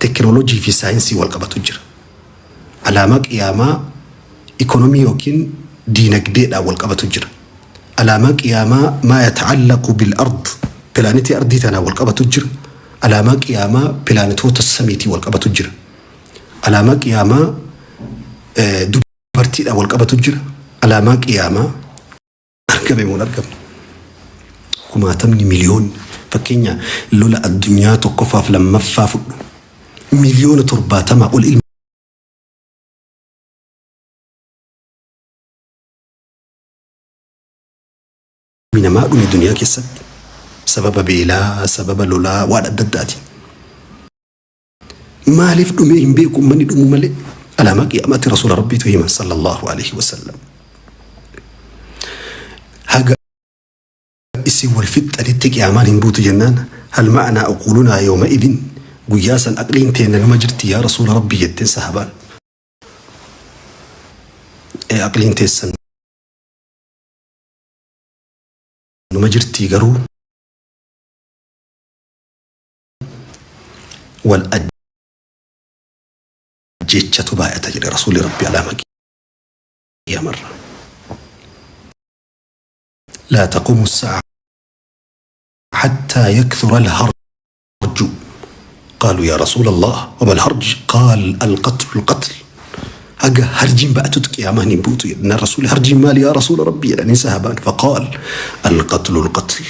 Tekinooloojii fi saayinsii wal qabatu jira. Alaamaa qiyaamaa ikonomii yookiin diinagdeedhaan wal qabatu jira. Alaamaa qiyaamaa maa yata'allaqu bil ard pilaanitii ardii tanaan wal qabatu jira. Alaamaa qiyaamaa pilaanitoota samiitiin wal qabatu jira. Alaamaa qiyaamaa dubartiidhaan wal qabatu jira. Alaamaa qiyaamaa argame moo hin argamne? Kumaatamni miliyoonni fakkeenya lola addunyaa tokkoffaaf lammaffaa fudhu 70,000,000 ol ilmi namaa dhume duniyaa keessatti sababa beelaa, sababa lolaa waan adda addaatiin. Maaliif dhumee hin beeku ummanni dhumuu malee alaamaa qiyaamaatti rasuula rabbiitu hima sallallahu alaihi wasallam. Haga isin wal fixxanitti qiyaamaan hin buutu jennaan hal ma'anaa uqulunaa yooma idin guyyaa san aqliin teenna numa jirti yaa rasuula rabbii jetteen sahabaan. Ee aqliin teessan numa jirtii garuu wal ajjeechatu baay'ata jedhe rasuulli rabbi alaama qiyaamarra. Laa taquumu saa'a hattaa yakthura alharju qaaluu yaa rasuula Allah wama alharj qaal alqatlu alqatl haga harjiin ba'atutti qiyaamaan hin buutu jedhan rasuuli harjiin maali yaa rasuula rabbi jedhanii sahabaan faqaal alqatlu alqatl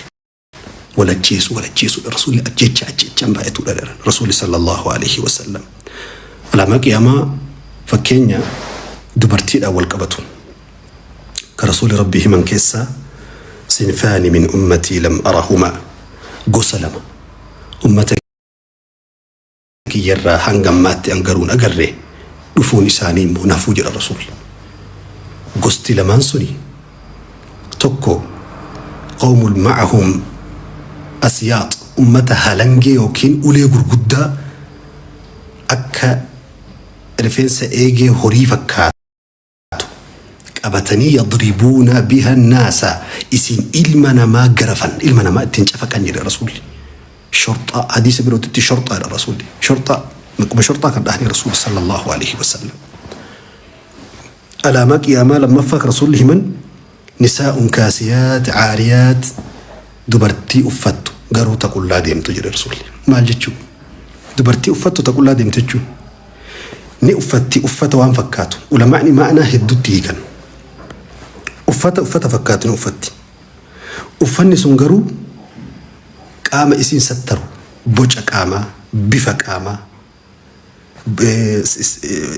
wal ajjeesu wal ajjeesuudha rasuulli ajjeecha ajjeechaan baay'atuudha jedhan rasuulli sallallahu alaihi wasallam alaamaa qiyaamaa fakkeenya dubartiidhaan wal qabatu ka rasuulli rabbii himan keessaa sinfaani min ummatii lam arahumaa gosa lama ummata kiyyarraa hanga ammaatti an garuu hin agarre dhufuun isaanii immoo hin hafuu jedha rasuulli. Gosti lamaan suni tokko qawmul ma'ahum asiyaax ummata halangee yookiin ulee gurguddaa akka rifeensa eegee horii fakkaatu qabatanii yadribuuna biha naasa isin ilma namaa garafan ilma namaa ittiin cafaqan jedhe rasuulli shorxaa hadiisa birootitti shorxaa jedha rasuulli shorxaa maquma shorxaa kan dhahanii rasuulli sallallahu alaihi wasallam alaamaa qiyaamaa lammaffaa kan rasuulli himan nisaa'un kaasiyaat caariyaat dubartii uffattu garuu ta qullaa deemtu jedhe rasuulli maal jechuu dubartii uffattu ta qullaa deemtu jechuun Ni uffatti uffata waan fakkaatu. Ulamaa'ni ma'anaa hedduutti hiikan. Uffata uffata fakkaatu ni uffatti. Uffanni sun garuu qaama isiin sattaru, boca qaamaa, bifa qaamaa,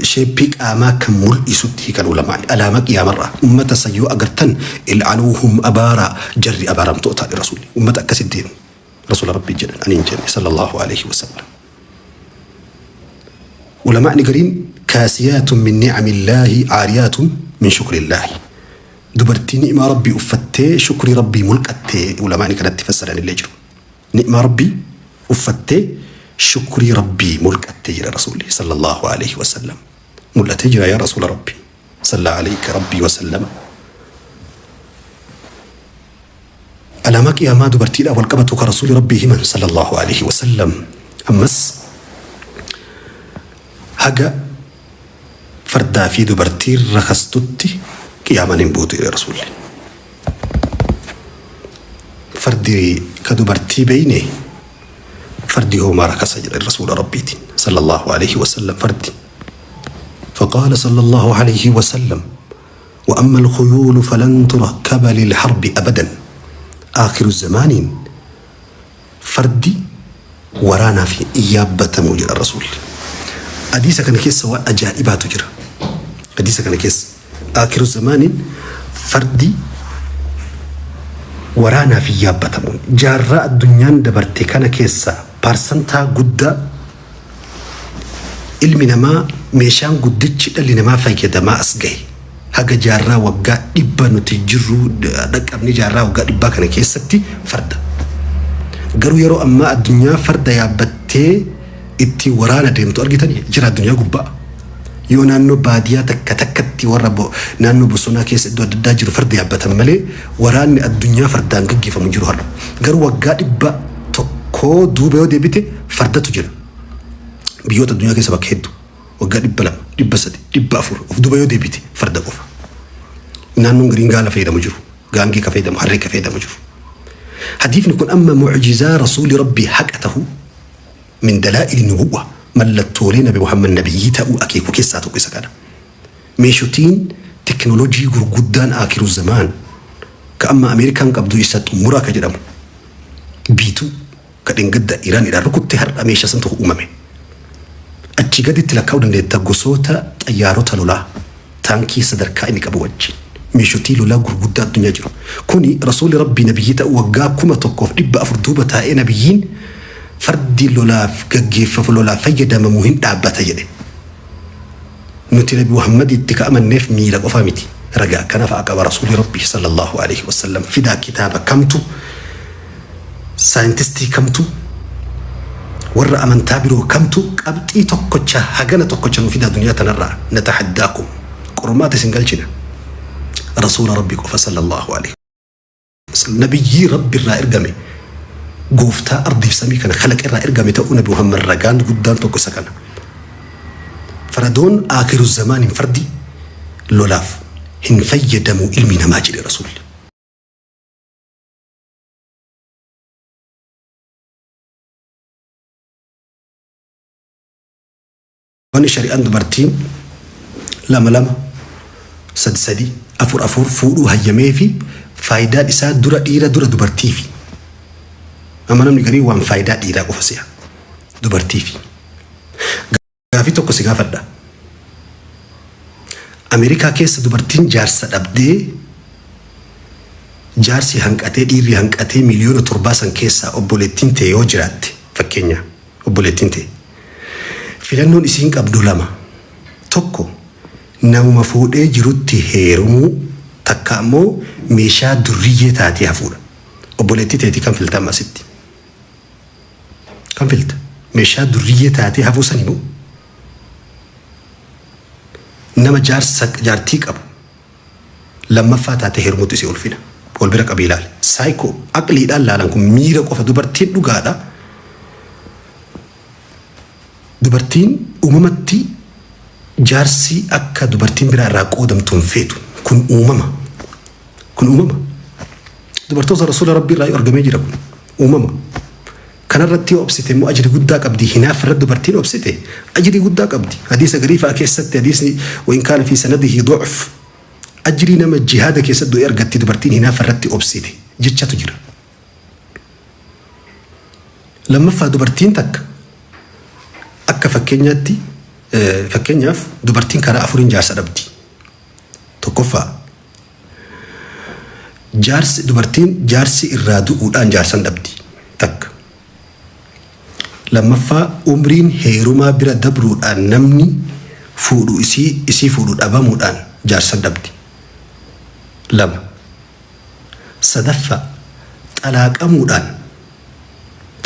sheeppii qaamaa kan mul'isutti hiikan ulamaa'ni. Alaama qiyaamarraa ummata san yoo agartan il'anuuhum abaaraa jarri abaaramtoota rasuulli. Ummata akkasitti deemu. Rasuula Rabbii jedhan ani hin jenne sallallahu alaihi wasallam. Ulamaa'ni gariin kaasiyaatun min ni'amillaahi aariyaatun min shukrillaahi. Dubartii ni'maa Rabbii uffattee shukrii Rabbii mulqattee ulamaa'ni kanatti fassaran illee jiru. Ni'maa Rabbii uffattee shukrii Rabbii mulqattee jira Rasuulli sallallahu alaihi wasallam. Mul'atee jira yaa Rasuula Rabbii. Sallaa alayka Rabbii wasallama. Alaamaa qiyaamaa dubartiidhaan wal qabatu ka Rasuuli Rabbii himan sallallahu alaihi wasallam. Ammas haga fardaa fi dubartiin rakastutti qiyaamaan hin buutu jedhe Rasuulli. Fardi ka dubartii beeyne fardi hoomaa rakasa jedhe Rasuula Rabbiitiin sallallahu alaihi wasallam fardi. فقال صلى الله عليه وسلم وأما الخيول فلن تركب للحرب أبدا آخر الزمان fardi waraanaaf hin yaabbatamu jedha rasuulli. Hadiisa kana keessa waan ajaa'ibaatu jira. Hadiisa kana keessa aakiru zamaaniin fardi waraanaaf hin yaabbatamu. Jaarraa addunyaan dabarte kana keessa paarsantaa guddaa Ilmi namaa meeshaan guddichi dhalli namaa fayyadamaa as gahe haga jaarraa waggaa dhibba nuti jirru dhaqqabne jaarraa waggaa dhibbaa kana keessatti farda. Garuu yeroo ammaa addunyaa farda yaabbattee ittiin waraana deemtu argitanii jira addunyaa gubbaa. Yoo naannoo baadiyaa takka takkatti warra naannoo bosonaa keessa iddoo adda addaa jiru farda yaabbatan malee waraanni addunyaa fardaan gaggeeffamu hin jiru har'a. Garuu waggaa dhibba tokkoo duuba yoo deebite fardatu jira. Biyyoota addunyaa keessa bakka hedduu waggaa 200, 300, 400 of duuba yoo deebite farda qofa. Naannoon gariin gaala fayyadamu jiru. Gaangee ka fayyadamu, harree ka fayyadamu jiru. Hadiifni kun amma mu'jizaa rasuuli rabbii haqa ta'uu min dalaa'ili nubuwwa mallattoolee nabi Muhammad nabiyyii ta'uu akeeku keessaa tokko isa kana. Meeshotiin teknoolojii gurguddaan aakiru zamaan ka amma Ameerikaan qabdu isa xumuraa ka jedhamu biituu ka dhengadda Iraanidhaan rukutte har'a meeshaa santu uumame. Achii gaditti lakkaa'uu dandeetta gosoota xayyaarota lolaa taankii sadarkaa inni qabu wajjin meeshotii lolaa gurguddaa addunyaa jiru. Kuni rasuulli rabbii nabiyyii ta'uu waggaa 1400 duuba taa'ee nabiyyiin fardi lolaaf gaggeeffafu lolaaf fayyadamamu hin dhaabbata jedhe. Nuti Nabi Muhammaditti ka amanneef miira qofa miti. Ragaa akkana fa'a qaba rasuulli rabbii sallallahu alaihi wasallam fidaa kitaaba kamtu saayintistii kamtu warra amantaa biroo kamtu qabxii tokkocha hagana tokkocha nu fidaa duniyaa tanarraa natahaddaakum qormaata isin galchina rasuula rabbii qofa sallallahu alaihi wasallam nabiyyii rabbi irraa ergame gooftaa ardiif samii kana kalaqa irraa ergame ta'uu nabi Muhammad ragaan guddaan tokko isa kana. Faradoon aakiru zamaan hin fardi lolaaf hin fayyadamu ilmi namaa jedhe rasuulli. Wanni shari'aan dubartiin lama lama, sadi sadi, afur afur fuudhuu hayyamee fi faayidaan isaa dura dhiira dura dubartiifi. Amma namni garii waan faayidaa dhiiraa qofa se'a. Dubartiifi. Gaafii tokko si gaafadha. Ameerikaa keessa dubartiin jaarsa dhabdee jaarsi hanqatee dhiirri hanqatee 7 miliyoona san keessaa obboleettiin ta'e yoo jiraatte fakkeenya obboleettiin ta'e filannoon isiin qabdu lama tokko namuma fuudhee jirutti heerumuu takka ammoo meeshaa durriyyee taatee hafuudha. Obboleettii teetii kan filta amma asitti. Kan filta meeshaa durriyyee taatee hafuu sani moo nama jaarsa jaartii qabu lammaffaa taatee heerumuutu isii ulfina. Wal bira qabii ilaali. Saayikoo aqliidhaan laalan kun miira qofa dubartiin dhugaadha. Dubartiin uumamatti jaarsi akka dubartiin biraa irraa qoodamtu hin feetu. Kun uumama. Kun uumama. Dubartoota rasuula rabbii irraa yoo argamee jira kun uumama. Kanarratti yoo obsite immoo ajri guddaa qabdi. Hinaaf irratti dubartiin obsite ajrii guddaa qabdi. Hadiisa garii fa'a keessatti hadiisni wain kaana fi sanadihi du'f ajrii nama jihaada keessatti du'e argatti dubartiin hinaaf irratti obsite jechatu jira. Lammaffaa dubartiin takka akka fakkeenyaatti fakkeenyaaf dubartiin karaa afuriin jaarsa dhabdi. Tokkoffaa jaarsi dubartiin jaarsi irraa du'uudhaan jaarsan dhabdi takka. Lammaffaa umriin heerumaa bira dabruudhaan namni fuudhu isii isii fuudhu dhabamuudhaan jaarsan dhabdi. Lama. Sadaffaa xalaaqamuudhaan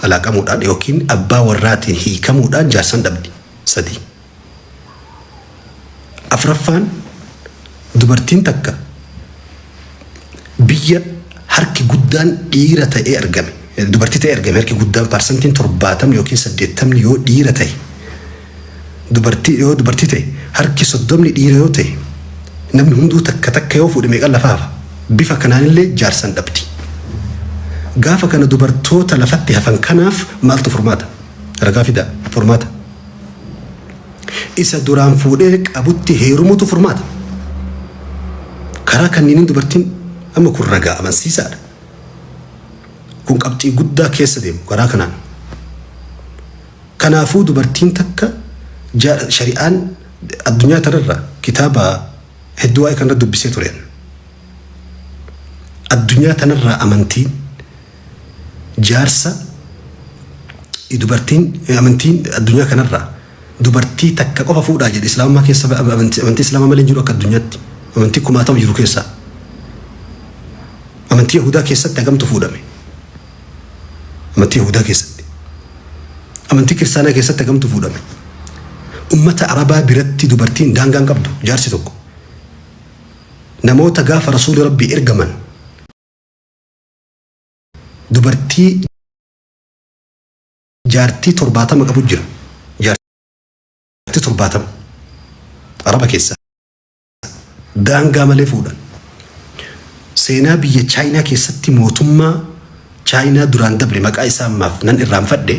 xalaaqamuudhaan yookiin abbaa warraatiin hiikamuudhaan jaarsan dhabdi. Sadi. Afraffaan dubartiin takka biyya harki guddaan dhiira ta'ee argame dubartii ta'ee argame harki guddaan parsantiin 70 yookiin 80 yoo dhiira ta'e dubartii yoo dubartii ta'e harki 30 dhiira yoo ta'e namni hunduu takka takka yoo fuudhe meeqan lafa hafa bifa kanaanillee jaarsan dhabdi. Gaafa kana dubartoota lafatti hafan kanaaf maaltu furmaata? Ragaa fidaa furmaata. Isa duraan fuudhee qabutti heerumutu furmaata. Karaa kanniiniin dubartiin amma kun ragaa amansiisaadha. Kun qabxii guddaa keessa deemu karaa kanaan. Kanaafuu dubartiin takka shari'aan addunyaa tanarra kitaaba hedduu waa'ee kanarra dubbisee tureen. Addunyaa tanarraa amantiin jaarsa dubartiin amantiin addunyaa kanarraa dubartii takka qofa fuudhaa jedhe islaamummaa keessa amantii islaamaa malee hin jiru akka addunyaatti amantii kumaatama jiru keessaa amantii yahudaa keessatti hagamtu fuudhame amantii yahudaa keessatti amantii kiristaanaa keessatti hagamtu fuudhame ummata arabaa biratti dubartiin daangaan qabdu jaarsi tokko namoota gaafa rasuuli rabbii ergaman dubartii jaartii 70 qabu jira. 70. Araba keessa daangaa malee fuudhan. Seenaa biyya Chaayinaa keessatti mootummaa Chaayinaa duraan dabre maqaa isaa ammaaf nan irraanfadhe,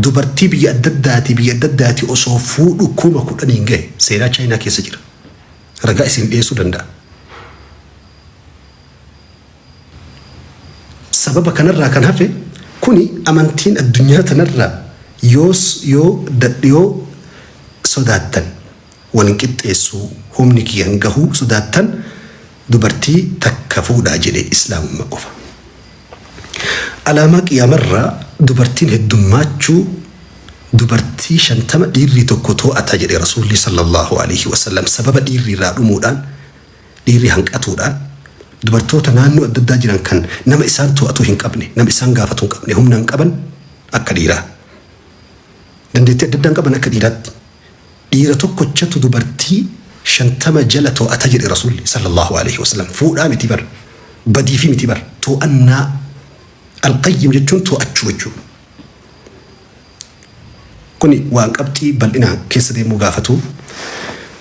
dubartii biyya adda addaatii biyya adda addaatii osoo fuudhu 10,000n gahe seenaa Chaayinaa keessa jira. Ragaa isin dhiyeessuu danda'a. Sababa kanarraa kan hafe kuni amantiin addunyaa tanarraa yoos yoo yoo sodaattan wal hin qixxeessuu humni kiyya hin gahuu sodaattan dubartii takka fuudhaa jedhe islaamumma qofa. Alaamaa qiyaamarraa dubartiin heddummaachuu dubartii 50 dhiirri tokko too'ata jedhe Rasuulli sallallahu alaihi wasallam sababa dhiirri irraa dhumuudhaan dhiirri hanqatuudhaan dubartoota naannoo adda addaa jiran kan nama isaan to'atu hin qabne, nama isaan gaafatu hin qabne, humna hin qaban akka dhiiraa. Dandeettii adda addaa hin qaban akka dhiiraatti. Dhiira tokkochatu dubartii 50 jala to'ata jedhe Rasuulli sallallahu alaihi wasallam. Fuudhaa miti bar, badiifi miti bar, to'annaa. Alqayyim jechuun to'achuu jechuudha. Kuni waan qabxii bal'inaan keessa deemuu gaafatu.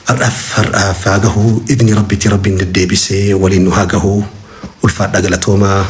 Har'aaf har'aaf haa gahu idni Rabbiitiin Rabbiin deddeebisee waliin nu haa gahu. Ulfaadhaa galatoomaa.